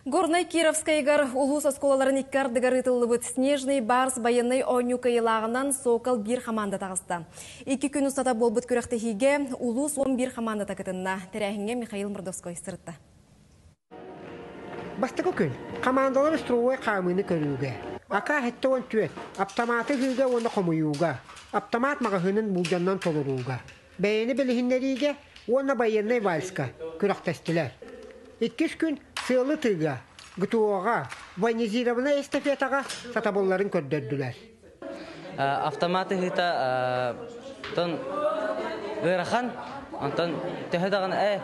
Горнай Кировскайыгар улуус оскуолаларын икки ардыгар ыытыллыбыт Снежный барс байыаннай оонньуу кыайыылааҕынан Сокол биир хамаанда таҕыста. 2 күн устата буолбут күрэхтэһиигэ улуус 11 хамаандата кытынна. Тэрээһиҥҥэ Михаил Мордовской сырытта. Бастакы күн хамаандалар строевой хаамыыны көрүүгэ, АК-74 аптамааты ыһыыга уонна хомуйууга, аптамаат маҕаһыынын буулдьаннан толорууга, бэйэни билиһиннэриигэ уонна байыаннай вальска күрэхтэстилэр. Иккис күн сыалы ытыыга, ГТО-ҕа, военизированнай эстафетаҕа сатабылларын көрдөрдүлэр. Автомат ыһыыта тон ыарахан, онтон төһө даҕаны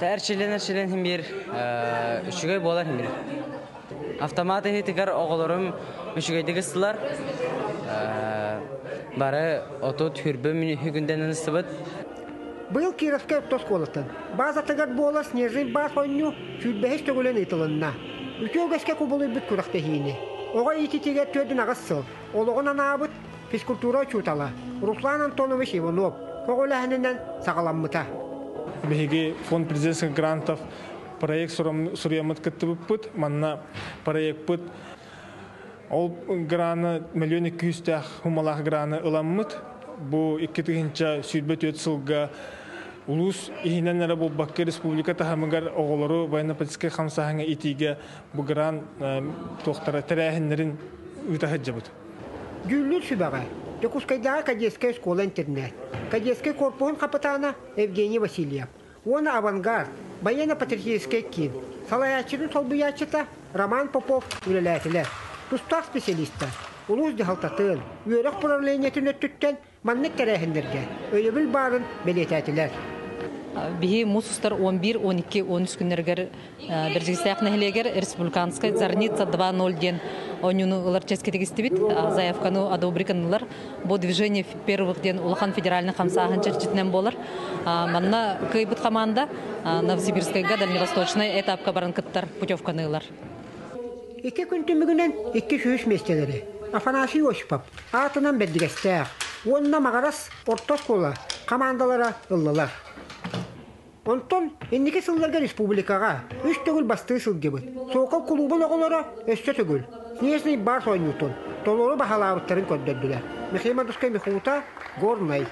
эрчиллэн эрчиллэн иһин биир үчүгэй буолар иһин. Автомат ыһыытыгар оҕолорум үчүгэйдик ыстылар. Бары 30 хүрбө мүнүүтүгүндэнэн ыстыбыт. Быйыл Кировскай орто оскуолатын баазатыгар буолар Снежный барс оонньуу 25-ис төгүлүн ыытылынна. Үтүө үгэскэ кубулуйбут күрэхтэһиини оҕо иитиитигэр 48 сыл олоҕун анаабыт физкультура учуутала Руслан Антонович Иванов көҕүлээһининэн саҕаламмыта. Биһиги фонд президентских грантов проект суруйаммыт кыттыбыппыт. Манна проекпыт ол граны 1 200 000 суумалаах граны ыламмыт. Бу 2024 сылга улуус иһинэн эрэ буолбакка республика таһымыгар оҕолору военно-политическай хамсааһыҥҥа иитиигэ бу гран туохтара тэрээһиннэрин ыыта сылдьабыт. Дьүүллүүр сүбэҕэ Дьокуускайдааҕы кадетскай школа-интернат, кадетскай корпуһун хапытаана Евгений Васильев уонна «Авангард» военно-патриотическай киин салайааччытын солбуйааччыта Роман Попов үлэлээтилэр. Тустаах специалистар улуус дьаһалтатын, үөрэх управлениетын өттүттэн маннык тэрээһиннэргэ өйөбүл баарын бэлиэтээтилэр. Биһи муус устар 11, 12, 13 күннэригэр Бэрдьигэстээх нэһилиэгэр республиканскай Зарница 2.0 диэн оонньууну ылар чиэскэ тигистибит. Заявканы одобрить гыннылар. Бу движение первых диэн улахан федеральный хамсааһын чэрчитинэн буолар. Манна кыайбыт команда Новосибирскайга дальневосточный этапка баран кыттар путевканы ылар. 2 күн түмүгүнэн 200 миэстэлэри Афанасий Осипов аатынан Бэрдьигэстээх уонна Маҕарас орто оскуола хамаандалара ыллылар. Онтон инники сылларга республикаҕа үс төгүл бастыы сылдьыбыт Сокол кулуубун оҕолоро өссө төгүл Снежный барс оонньуутун толору баһылаабыттарын көрдөрдүлэр. Михаил Мордовской, Михута, Горнай.